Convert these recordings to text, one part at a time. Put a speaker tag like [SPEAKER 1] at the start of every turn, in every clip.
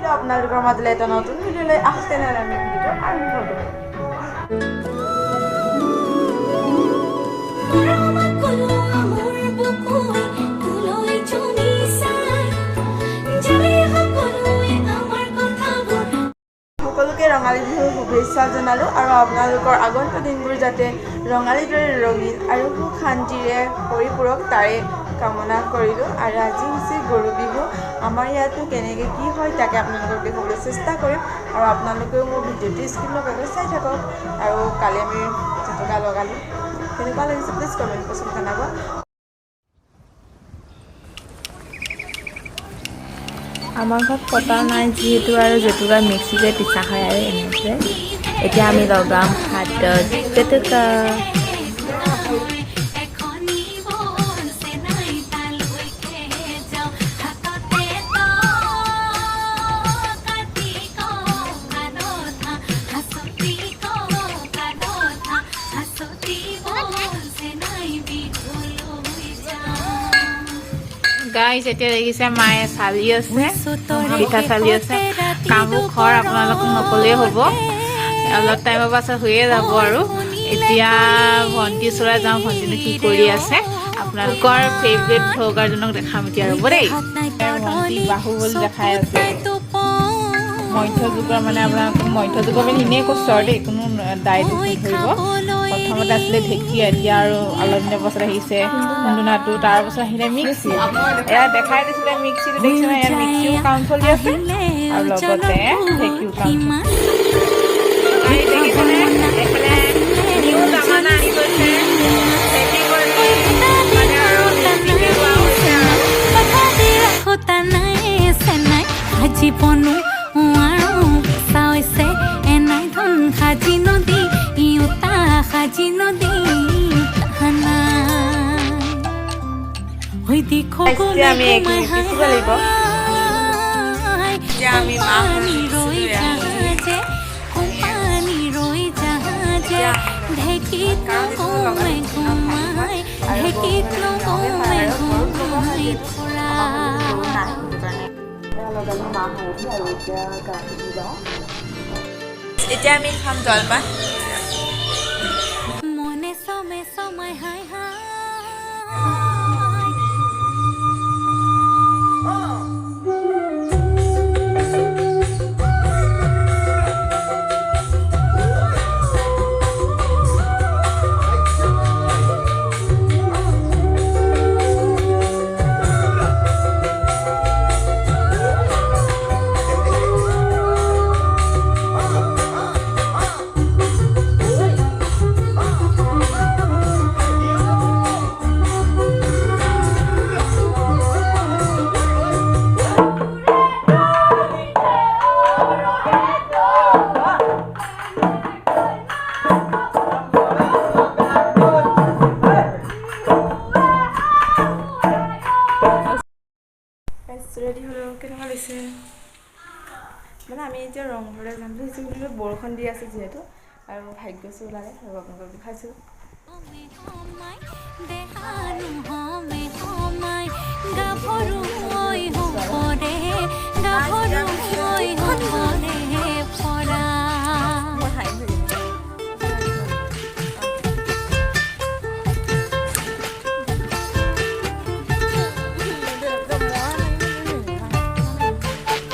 [SPEAKER 1] আহিলোঁ আপোনালোকৰ মাজলৈ এটা নতুন ভিডিঅ' লৈ। আহক তেনেহ'লে আমি ভিডিঅ'টো আৰম্ভ কৰোঁ। সকলোকে ৰঙালী বিহুৰ শুভেচ্ছা জনালোঁ আৰু আপোনালোকৰ আগন্তুক দিনবোৰ যাতে ৰঙালীৰ দৰে ৰঙীন আৰু সুখ শান্তিৰে পৰিপূৰক তাৰে কামনা কৰিলোঁ। আৰু আজি হৈছে গৰু বিহু। আমাৰ ইয়াতো কেনেকৈ কি হয় তাকে আপোনালোকক দেখুৱাবলৈ চেষ্টা কৰিম আৰু আপোনালোকেও মোৰ ভিডিঅ'টো স্কিপ নকৰাকৈ চাই থাকক। আৰু কালি আমি জেতুকা লগালোঁ, কেনেকুৱা লাগিছে প্লিজ কমেণ্ট বক্সত জনাব।
[SPEAKER 2] আমাৰ ঘৰত পতা নাই যিহেতু আৰু জেতুকা মিক্সিতে পিছা হয় আৰু এনেকৈ। এতিয়া আমি লগাম হাতত জেতুকা। গাইজ, এতিয়া দেখিছে মায়ে চালি আছে, পিঠা চালি আছে। কামবোৰ খৰ আপোনালোকক নক'লেই হ'ব, অলপ টাইমৰ পাছত হৈয়ে যাব। আৰু এতিয়া ভণ্টি ওচৰলৈ যাওঁ, ভণ্টিনো কি কৰি আছে আপোনালোকৰ ফেভৰেট ভ্লগাৰজনক দেখাম এতিয়া, ৰ'ব দেই। ভণ্টি বাহুবলী দেখাই আছে, মধ্যযুগৰ, মানে আপোনালোকক মধ্যযুগৰ মানে এনেই কৈছোঁ আৰু দেই, কোনো দায়িত্ব ধৰিব। প্ৰথমতে আছিলে ঢেঁকী, এতিয়া আৰু অলপ দিনৰ পাছত আহিছে খুন্দুনাটো, তাৰপাছত আহিলে মিক্সি। এয়া দেখাই দিছিলে মিক্সিটো, দেখিছে নাই? ইয়াত মিক্সিও কাম চলি আছে আৰু লগতে ঢেঁকীও কাম চলি। দেখিছেনে, এইফালে নিউ জামানা আহি গৈছে, ঢেঁকী কৰি মানে আৰু মিক্সিতে লোৱা হৈছে আৰু।
[SPEAKER 3] সাজিবনো আৰু চাইছে এনাই ধন সাজি নদী ইউতা সাজি নদী হৈ দেখো।
[SPEAKER 1] এতিয়া আমি এইখিনি পিচিব লাগিব। এতিয়া আমি মাহ
[SPEAKER 3] ৰৈ জাহাজে কোম্পানী ৰৈ জাহাজে ঢেকীত নগমে ঘুমাই ঢেকীত নগমে ঘুমাই ফুৰা।
[SPEAKER 1] লগালো মাহ হালধি আৰু এতিয়া গাটো ধুই লওঁ। এতিয়া আমি খাম জলপান।
[SPEAKER 3] মনে সমে সময় হায় হায়।
[SPEAKER 1] ৰেডি হ'লো, কেনেকুৱা লাগিছে? মানে আমি এতিয়া ৰংঘৰলৈ যাম বুলি ভাবিছোঁ, কিন্তু বৰষুণ দি আছে যিহেতু আৰু ভাগ্যশ্ৰী ওলালে আৰু আপোনালোকক দেখাইছোঁ।
[SPEAKER 3] দেহানো হমে হমাই গাভৰু ঐ হৰে গাভৰু ঐ হৰে পৰা।
[SPEAKER 1] মই হাঁহি থাকিম।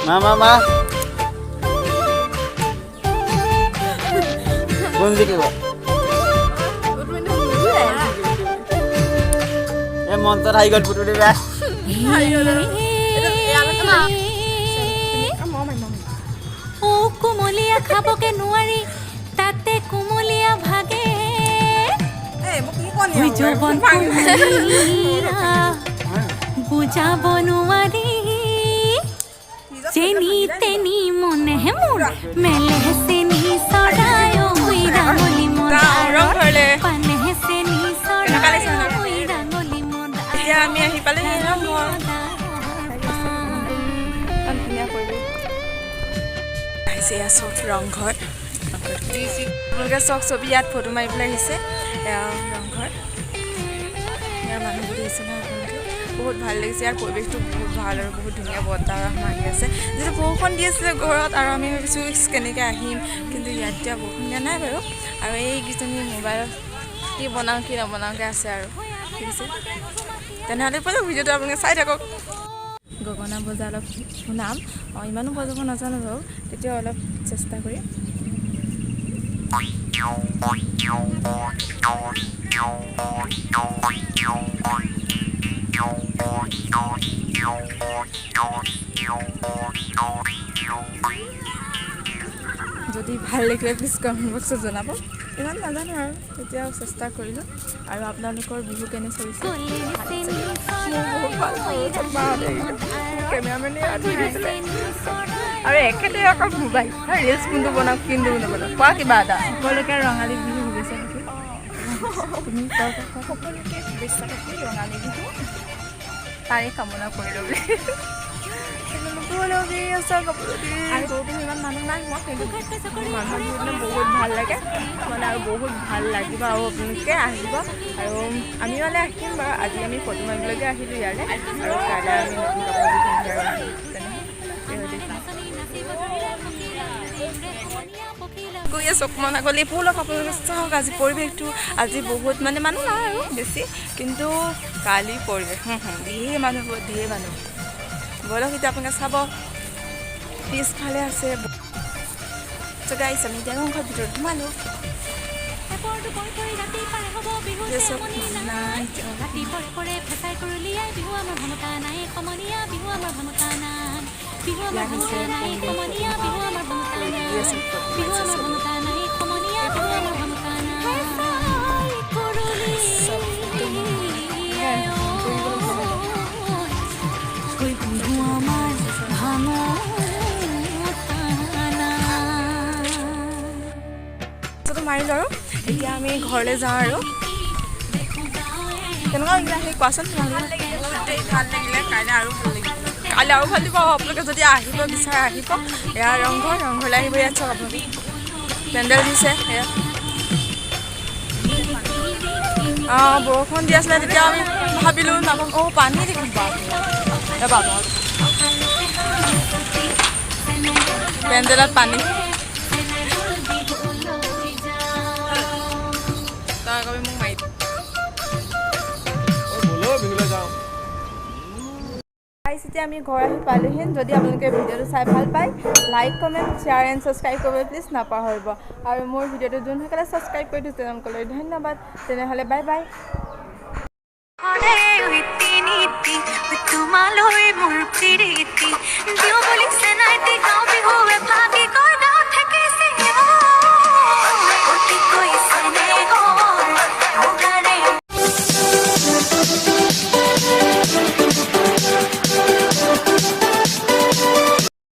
[SPEAKER 4] মা মা মা, কোন জিকিব? এই মঞ্চত আহি গ'ল পুতুলি বেয়া।
[SPEAKER 3] ও কুমলীয়া খাবকে নোৱাৰি, তাতে কুমলীয়া ভাগে ঐ যৌৱন কুমলীয়া বুজাব নোৱাৰি, চেনি তেনি মনে মোৰ মেলে চেনি চৰাই ঐ ৰাঙলী মদাৰৰ পানে চেনি চৰাই ঐ ৰাঙলী মদাৰৰ।
[SPEAKER 1] এতিয়া আমি আহি পালেহি ৰংঘৰ। ইমান ধুনীয়া পৰিৱেশ আহিছে। এয়া চব ৰংঘৰ। আপোনালোকে চাওক, ছবি ইয়াত ফটো মাৰিবলৈ আহিছে। এয়া ৰংঘৰ, ইয়াৰ মানুহবোৰ দেখিছে নহয় আপোনালোকে? বহুত ভাল লাগিছে। ইয়াৰ পৰিৱেশটো বহুত ভাল আৰু বহুত ধুনীয়া বতাহ মাৰি আছে। যিটো বৰষুণ দি আছিলে ঘৰত আৰু আমি ভাবিছোঁ কেনেকৈ আহিম, কিন্তু ইয়াত এতিয়া বৰষুণ দিয়া নাই বাৰু। আৰু এইকেইজনী মোবাইলত কি বনাওঁ কি নবনাওঁকৈ আছে আৰু, ঠিক আছে। তেনেহ'লে ব'লক, ভিডিঅ'টো আপোনালোকে চাই থাকক। গগনা বজা অলপ শুনাম। অঁ, ইমানো বজাব নাজানো বাৰু, তেতিয়া অলপ চেষ্টা কৰিম। যদি ভাল লাগিলে প্লিজ কমেণ্ট বক্সত জনাব। ইমান নাজানো আৰু, তেতিয়াও চেষ্টা কৰিলোঁ। আৰু আপোনালোকৰ বিহু কেনে চলিছে? মোৰ বহুত ভাল। কেমেৰামেনে ধৰি দিছিলে আৰু এখেতে আকৌ মোবাইল ৰিলচ কোনটো বনাওঁ কোনটো নবনাওঁ। কোৱা কিবা এটা।
[SPEAKER 2] সকলোকে ৰঙালী বিহু শুভেচ্ছা থাকিল। তুমি কোৱা, কোৱা, কোৱা।
[SPEAKER 1] সকলোকে শুভেচ্ছা থাকিল, ৰঙালী বিহু তাৰে কামনা কৰিলোঁ বুলি। আৰু গৰু বিহু ইমান মানুহ নাই হোৱা, কিন্তু মানুহৰ বিহুত বহুত ভাল লাগে মানে, আৰু বহুত ভাল লাগিব। আৰু আপোনালোকে আহিব আৰু আমি মানে আহিম বাৰু। আজি আমি ফটো মাৰিবলৈকে আহিলোঁ ইয়ালৈ আৰু কাইলৈ আমি নতুন কাপোৰযোৰ পিন্ধি আৰু আহিম। তেনেহ'লে গৈ আছোঁ অকণমান আগলৈ। ব'লক, আপোনালোকে চাওক আজি পৰিৱেশটো। আজি বহুত মানে মানুহ নাই আৰু বেছি, কিন্তু কালি পৰিৱেশ ঢেৰ মানুহ হ'ব, ঢেৰ মানুহ। ব'লক, এতিয়া আপোনালোকে চাব, পিছফালে আছে। চ' গাইছ, আমি এতিয়া ৰংঘৰ ভিতৰত সোমালোঁ। চব নাই।
[SPEAKER 3] ৰাতি পৰে পৰে ফেঁচাই কুৰুলিয়াই বিহু আমাৰ ভামুকা নাই সমনীয়া, বিহু আমাৰ ভামুকা নাই, বিহু আমাৰ ভামুকা নাই সমনীয়া, বিহু আমাৰ ভামুকা নাই, বিহু আমাৰ ভামুকা নাই সমনীয়া, বিহু আমাৰ ভামুকা নাই কুৰুলি। বিহু আমাৰ ভামুকা নাই।
[SPEAKER 1] মাৰিলোঁ আৰু এতিয়া আমি ঘৰলৈ যাওঁ। আৰু কেনেকুৱা লাগিলে আহি কোৱাচোন তোমালোকে? বহুতেই ভাল লাগিলে। কাইলৈ আৰু ভাল লাগিব, কাইলৈ আৰু ভাল লাগিব। আপোনালোকে যদি আহিব বিচাৰে আহিব। এয়া ৰংঘৰ, ৰংঘৰলৈ আহিব। ইয়াত চাওক আপোনালোকে, পেণ্ডেল দিছে এয়া। অঁ, বৰষুণ দি আছিলে তেতিয়া আমি ভাবিলোঁ নাপাম। অঁ, পানী দেখোন বাপ, পেণ্ডেলত পানী। তই কবি মোক মাৰি।
[SPEAKER 4] ব'লো, বিহুলৈ যাওঁ।
[SPEAKER 1] গাইছ, এতিয়া আমি ঘৰ আহি পালোহি। যদি আপোনালোকে ভিডিঅ'টো চাই ভাল পায়, like, comment, share and subscribe কৰিবলৈ প্লিজ নাপাহৰিব। আৰু মোৰ ভিডিঅ'টো যোনসকলে ছাবস্ক্ৰাইব কৰি দিছে, তেওঁলোকলৈ ধন্যবাদ। তেনেহ'লে বাই বাই।
[SPEAKER 3] নীতি তোমালৈ মোৰ প্ৰীতি।